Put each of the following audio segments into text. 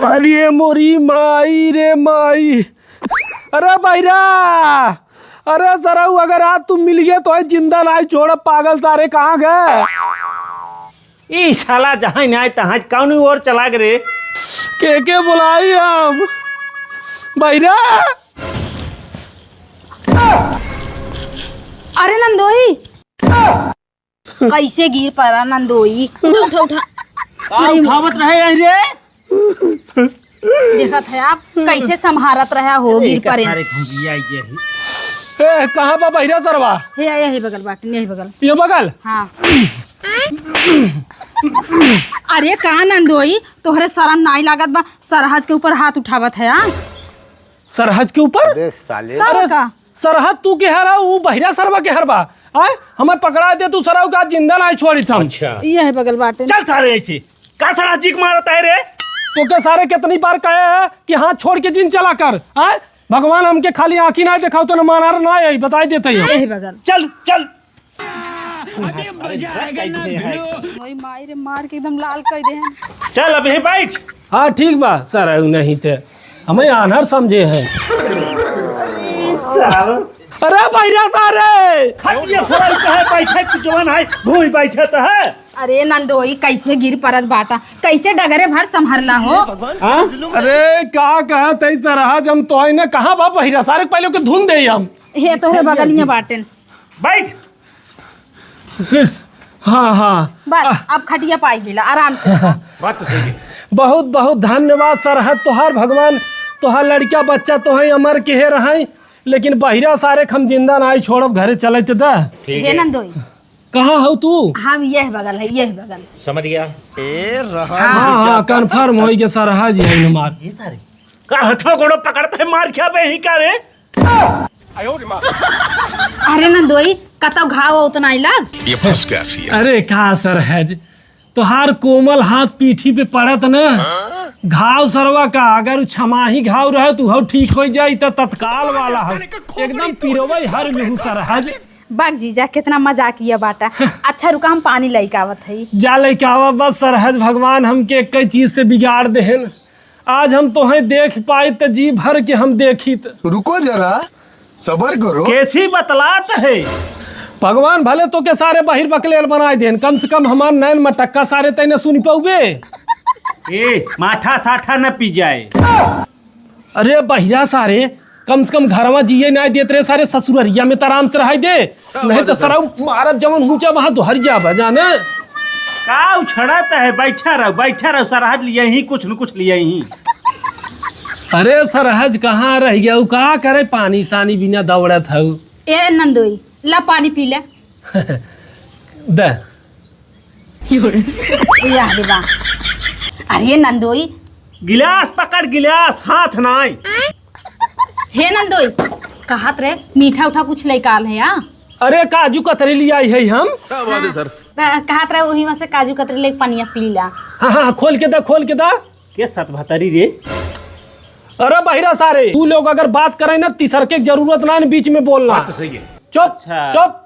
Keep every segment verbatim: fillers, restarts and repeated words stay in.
अरे मोरी माई रे माई। अरे बहिरा, अरे सरऊ, अगर आज तू मिल गए तो जिंदा नाहीं छोड़ब, पागल सारे, कहाँ गए? ई साला जहाँ नाहीं तहाँ कौन ओर चला गए रे? के के बुलाई हम? बहिरा। अरे नंदोई, कैसे गिर पड़ा नंदोई? उठा, उठा, उठा। का अरे उठावत रहे यही रे? देखत है आप, कैसे संभारत रहा हो, अरे, गिर पड़े। सारे घुंगिया ये है। ए, कहाँ बा बहिरा सरवा? हे, यही बगल बाटे, यही बगल। ये बगल? हाँ। अरे का नंदोई, तोहरे शरम नाई लागत बा, सरहज के ऊपर हाथ उठावत है, हाँ? सरहज के ऊपर? अबे साले। तब अरे, का? सरहज तू के हरा, ऊ बहिरा सरवा के हर बा। आय, हमें पकड़ा दे तू सरऊ का जिंदा नाई छोड़ी थम। अच्छा। यही बगल बाटे। चल सारे ऐसे। का सारा चीख मारत है रे? तोके सारे कितनी बार कहे है कि हाथ छोड़ के जिन चला कर? आय, भगवान हमके खाली आँखी ना दिखाओ तो न मानार ना आई, बताई देते ही। यही बगल। चल, चल। अरे मजा आएगा ना भिड़ो। वही माई रे, मार के एकदम लाल कर दे हैं। चल अबे बैठ। हाँ ठीक बा सर, नहीं ते हमें आन्हर समझे हैं। अरे बहिरा सारे। खटिया फुलाई कहे बैठे तू जवान है, भूई बैठे तो है। अरे नंदोई, कैसे गिर परत बाटा, कैसे डगरे भर संभरला हो? हाँ? अरे का कहत है सरहज, हम तो है ना, कहाँ बा बहिरा सारे, पहले के धुन दे हम। हे तोहरे बगलिया बाटेन। बैठ। हाँ हाँ। बस अब खटिया पाई गेला, आराम से। बात तो सही है। बहुत बहुत धन्यवाद सरहज तोहार, भगवान तोहार लड़का बच्चा तोहे अमर के हे रहै। लेकिन बहिरा सारे के हम जिंदा नाई छोड़ब, घरे चलत द। ठीक हे है। नंदोई। कहाँ हौ तू? हम यह बगल है, यह बगल। समझ गया। हाँ हाँ, कन्फर्म होइ गया, सरहज ही है हमार। ये तारे का हथवा गोड़ो पकड़त है, मार क्या बे ही का रे? अरे नंदोई, कतौ घाव उतना ही लग। ये फंस गया सी। अरे का सरहज, तोहार कोमल हाथ पीठी पे पड़त न, घाव सरवा का, अगर उ छमाही घाव रहे तो हौ ठीक होइ जाई, त तत्काल वाला हौ, एकदम पिरवई हर लुहु सरहज। बाग जीजा, कितना मजाकिया बाटा। अच्छा रुका, हम पानी लइके आवत हई। जा लइके आवा, बस सरहज, भगवान हमके एक चीज से बिगाड़ देहेन। आज हम तोहे देख पाइत त जी भर के हम देखित। रुको जरा, सबर करो। कैसी बतलात है? भगवान भले तोके सारे बहिर बकलेल बनाए देन, कम से कम हमार नैन मटक्का सारे तैने सुन पउबे। ए, माठा साठा न पी जाए। अरे बहिरा सारे, कम से कम घरवा जिए नाय देत रहे सारे, ससुररिया में त आराम से रहाई दे। नहीं तो सरऊ मारब जवन हुचा वहाँ दोहर जाबा जाने। का उछड़त है, बैठा रहो, बैठा रहो, सरहज लियही कुछ न कुछ लियही। अरे सरहज कहाँ रह गया, उ का करे पानी सानी बिना दौड़त हऊ। ए नंदोई, ला पानी पी ले। दे। या रे बा। अरे नंदोई। गिलास पकड़, गिलास, हाथ नाई। हे नंदोई, कहत रे मीठा उठा कुछ लइके आल है, हाँ? अरे काजू कतरी लियाई है हम। क्या बात है सर? त कहत रहे वही में से काजू कतरी लेके पनिया पी ला। हाँ हाँ, खोल के दा, खोल के दा। के सत भतरी रे? अरे बहिरा सारे, तू लोग अगर बात करे ना, तीसर के जरूरत ना है बीच में बोलना। बात तो सही है। चुप, अच्छा। चुप।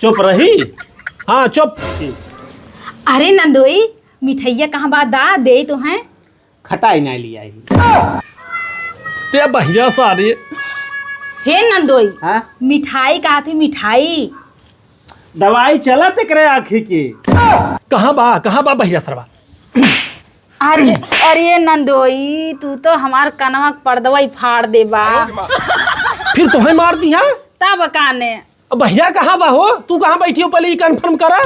चुप रही? हाँ चुप। अरे नंदोई, मिठैया कहाँ बा दा, दे तो हैं। खटाई ना लियाई। ते बहिरा सारे। हे नंदोई, हाँ? मिठाई कहा थी, मिठाई। दवाई चलत एकरे आँखी के। कहाँ बा, कहाँ बा बहिरा सरवा? अरे, अरे नंदोई, तू तो हमार कनवा के पर्दवा ही फाड़ देबा। फिर तोहे मार दिया? तब काने। अब बहिरा कहाँ बा हो? तू कहाँ बैठी हो, पहले ये confirm करा।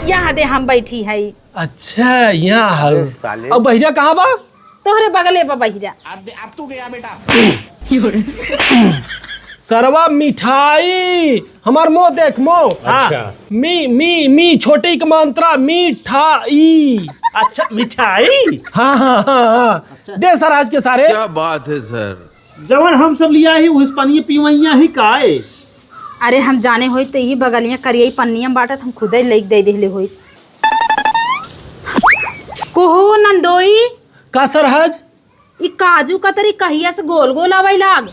यहाँ दे हम बैठी है। अच्छा, यहाँ हो। अरे साले। अब बहिरा कहाँ बा? तोहरे बगले बा बहिरा। अब दे, अब तू गया बेटा। सरवा मिठाई, हमार मुँह देख, मुँह। हाँ। अच्छा। मी, मी, मी, छोटी के मात्रा, मिठाई। अच्छा, मिठाई? हाँ, हाँ, हाँ, हाँ। अच्छा। दे सरहज के सारे। क्या बात है सर? जवन हम सब लिया ही, उस पनिया पीवैया ही काए? अरे हम जाने होई त यही बगलिया करियई पन्निया बाटत, हम खुदे लेके दे देले होई। कोहो नंदोई। का सरहज? ई काजू कतरी कहिया से गोल गोल आवै लाग?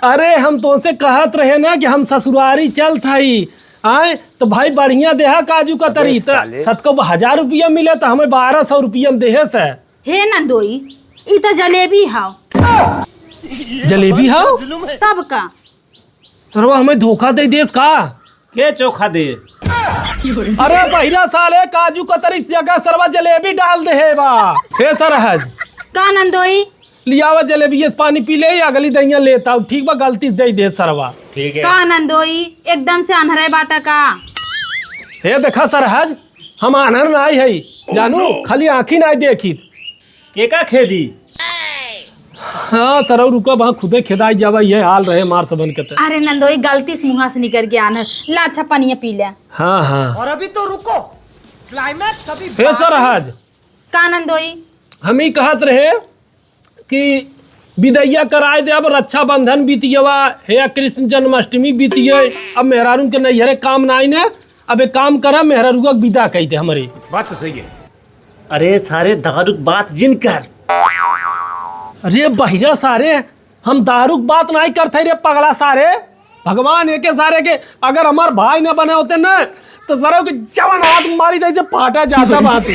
अरे हम तोसे कहत रहे ना कि हम ससुरारी चलत हई, आए, तो भाई बढ़िया देहा काजू कतरी, अबे त साले। सतको हजार रुपया मिले, त हमें बारह सौ रुपया में देहे से। हे नंदोई, ई त जलेबी हव। जलेबी हव? तब का? सरवा हमें धोखा दे देस का? के चोखा दे? अरे बहिरा साले, काजू कतरी की जगह सरवा जलेबी डाल देहे बा। हे सरहज। का नंदोई? लियावा जलेबिये से पानी पी ले, अगली दहिया लेता हूँ, ठीक बा? गलती से दे दे सरवा। ठीक है। का नंदोई, एकदम से अन्हरे बाटा का? हे देखा सरहज, हम आन्हर नाई है जानू, खाली आँखी नाई देखित। के का खेदी? हाँ सरऊ, रुको, वहाँ खुदे खेदाई जावा, ये हाल रहे मार सबन के ते। अरे नंदोई, गलती से मुँहा से निकल के आन्हर। ला अच्छा पनिया पी ले। हाँ हाँ। और अभी तो रुको, climax अभी हे बाकी सरहज। का नंदोई? हम ही कहत रहे कि बिदैया कराए दे, अब रक्षाबंधन बीतियवा, हे कृष्ण जन्माष्टमी बीतिये, अब मेहरारून के नैहरे काम नाई ने, अब एक काम करा, मेहरारुआ के विदा कई दे हमरे। बात तो सही है। अरे सारे, दारू के बात जिन कर। अरे बहिरा सारे, हम दारू के बात नाई करत है रे पगला सारे। भगवान एके सारे के, अगर हमार भाई ना बने होते ना, तो सरऊ के जवन हाथ मारी दे से फाटा जाता बात।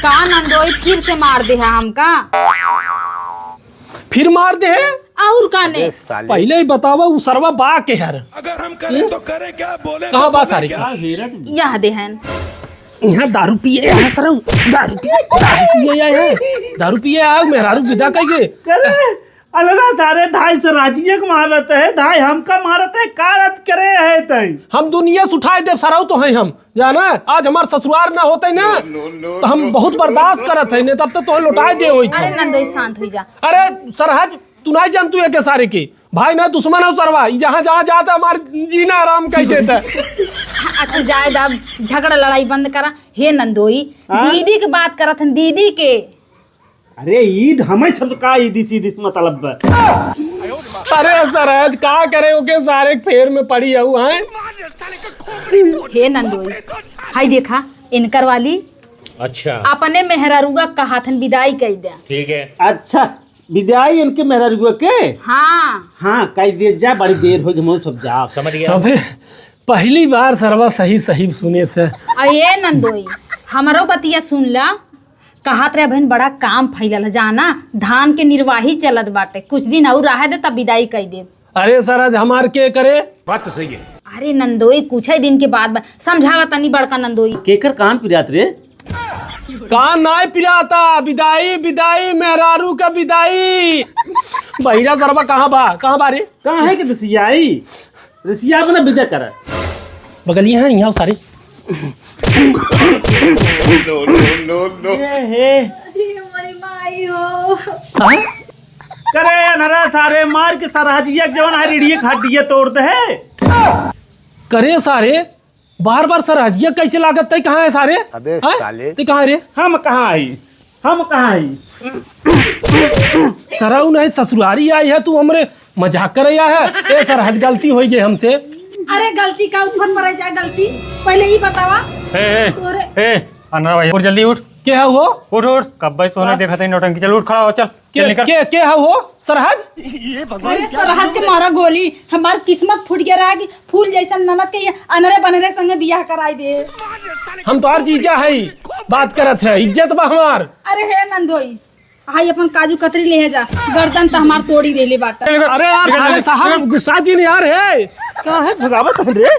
का नंदोई फिर से मार देहा हमका? फिर मार देहे? और का ने? अबे साले। पहिले ही बतावा, उ सरवा बा के हर? अगर हम करें तो करें क्या, बोले कहाँ तो बा बोले सारे क्या? का? यह देहन। यहाँ दारू पिए, यहाँ सरऊ, दारू पिए, दारू पिए, यहाँ है। दारू पिए, आओ, मेहरारू विदा कइके। करे, अलगा तारे धाई से राजिए के मारत है, धाई हमका मारत है, का रत करे है तई? हम दुनिया से उठाए देब सरऊ तो हैं हम, जाना? आज हमार ससुरार ना होते ना, तो हम बहुत बर्दाश्त करत है, नहीं तब तो तोहे लौटाए दे होई। अरे नंदोई, शांत हुई जा। अरे सरहज, तू नहीं जानतू एके सारे के, भाई ना दुश्मन हो सरवा, ई जहाँ जहाँ जाता हमार जीना हराम कर देता। अच्छा जाए दा, अब झगड़ा लड़ाई बंद करा। हे नंदोई, हाँ? दीदी के बात करत हन, दीदी के। अरे ईद हमें सब का ईदी सीधी से मतलब बा। अरे सरहज का करे ओके सारे फेर में पड़ी हऊ हैं। हे नंदोई, हाय देखा इनकर वाली। अच्छा। अपने मेहरारुआ कहाथन विदाई कई दे। ठीक है। अच्छा, विदाई इनके मेहरारुआ के? हाँ। हाँ, कई दे जा, बड़ी देर हो गई, हम सब जाओ। समझ गया। अबे पहली बार सरवा सही सही सुने से। अरे नंदोई, हमरो बतिया सुन ला। कहत रहे, "बहन, बड़ा काम फैलल है, जाना, धान के निर्वाही चलत बाटे, कुछ दिन और रहे दे, तब विदाई कई देब।" अरे सरहज, हमार के करे? बात तो सही है। अरे नंदोई, कुछ ही दिन के बाद बा-, समझावा तनी बड़का नंदोई। केकर कान पिरात रे? कान नाय पिराता, विदाई, विदाई, मेहरारू का विदाई। बहिरा सरवा कहाँ बा, कहाँ बा रे? कहाँ है कि दसियाई? रसिया अपना विदा करा। बगलिया है, यहाँ सारे। No, no, no, no। ये है। अरे हमारी माई हो। हाँ? करे अनरा सारे मार के सरहजिया जवन है रीढ़िए के हड्डिए तोड़ दे है। करे सारे, बार बार सरहजिया कैसे लागत तै कहाँ है सारे? अबे हाँ? साले। तै कहाँ रे? हम कहाँ आई? हम कहाँ आई? सरऊ नहीं ससुरारी आई है, तू हमरे मजाक करैया है। ए सरहज, गलती होइ गई हमसे। अरे गलती का ऊपर पर जाए गलती, पहले ही बतावा। ए, ए, तोरे ए, अनरा भाई, उठ जल्दी उठ। के है हो? उठ, उठ, कब्बे सोने हाँ? देखा था नौटंकी, चल उठ खड़ा हो, चल, के, चल निकल। के, के है हो सरहज? अरे सरहज के मारा गोली, हमार किस्मत फूट गया रहा कि फूल जैसन ननद के ये अनरे बनरे संगे बियाह कराई दे। हम तोहार जीजा हई, बात करत है, इज्जत बा हमार। अरे हे नंदोई, हाय अपन काजू कतरी ले जा, गर्दन त हमार तोड़ी देले बाटा। अरे यार, साले साहब, गुस्सा जी नहीं यार, हे। काहे भगावत हन रे?